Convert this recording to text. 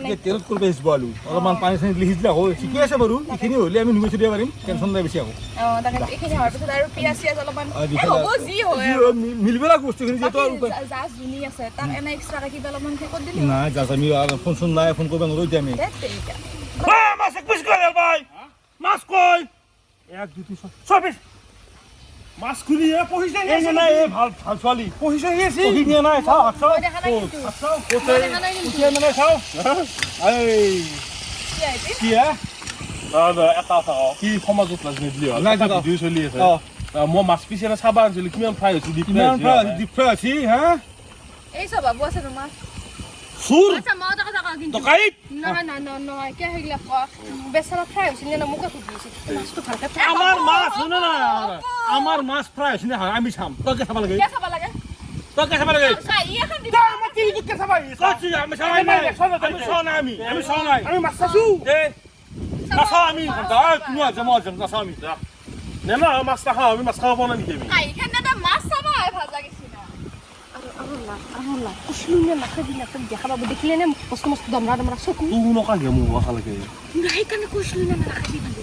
নাই। এতিয়া তেলত কৰিব সিজব আলু অলপমান পানী চানী দিলে সিজিলে আকৌ ঠিকে আছে বাৰু। এইখিনি হ'লে আমি নুমুচি দিব পাৰিম, টেনশ্যন নাই বেছি আকৌ। অঁ, তাকে এইখিনি হোৱাৰ পিছত আৰু পিঁয়াজ চিয়াজ অলপমান দি এ, পেলাই- হ'ব যি হয় যি আৰু। হয়, মিলিব লাগিব বস্তুখিনি যিহেতু আৰু বাকী যা জুনি আছে তাক এনে এক্সট্ৰাকে কিবা অলপমান সেই কৰি দিলি হ'ল। নাই যা, আমি আৰু ফোন চোন নাই, ফোন কৰিব নোৱাৰো এতিয়া আমি। ধেৎ তেৰিকা। মাছ এক পিচ কয় ভাই, মাছ কয় এক দুই তিনি ছয় পিচ। মাছ খুলি এ পহিছে। এই যে নাই, এই ভাল ভাল ছোৱালী পহিছে আহি আছে। পঢ়ি নিয়া নাই, চাওঁ হাত চাওঁ। মই দেখা নাই কিন্তু। হাত চাওঁ। মই দেখা নাই কিন্তু। উঠিয়াই মানে চাওঁ। এই কি আহিবি? কি হে? এটা কথা কওঁ। কি? সমাজত লাজ নিদিলে হ'ল। নাই এটা থাকা। ভিডিঅ' চলি আছে। মই মাছ পিছে এনে চাবা আনিছিলো, কিমান ফ্ৰাই হৈছে, ডিপ ফ্ৰাই কিমান হৈছে। ফ্ৰাই ডিপ ফ্ৰাই হৈছে হা? এই চব বাবু আছে তোমাৰ। চুৰ। আচ্ছা, মই এটা কথা কওঁ কিন্তু। ডকাইত। নহয় নহয় নহয় নহয়, কিয় সেইগিলাক কওঁ? বেচেৰা ফ্ৰাই হৈছিল নে নাই মোকে সুধি আছে। মাছটো ভালকে ফ্ৰাই আমাৰ মাছ শুনে না, আমাৰ মাছ ফ্ৰাই হৈছে নে আমি চাম, তই কে চাব লাগে? কিয় চাব লাগে? তই কে চাব লাগে? কাঁহী এখন দিবি। তই আমাৰ তিৰিটোক কে চাবা আহিছ? ক'ত চি- আমি চাৱাই নাই, আমি চোৱা নাই, আমি চোৱা নাই। আমি মাছ চাইছো। এ নাচাওঁ আমি, কোনো যাম যাম, নাচাওঁ আমি। নে না মাছ নাখাওঁ আমি, মাছ খাব পোৱা নাই নেকি আমি? কাঁহীখন দে, মাছ চাবা আহে ভাজা গেছি না। আৰু আৰু লা আৰু লা কুচলো নে নাখাবি না, তোক দেখা পাব দেখিলে নে মস্ত মস্ত দমৰা দমৰা চকু। তোৰ নকা গে মোৰ লাগে। সেইকাৰণে কৈছিলো নে নাখাবি বুলি।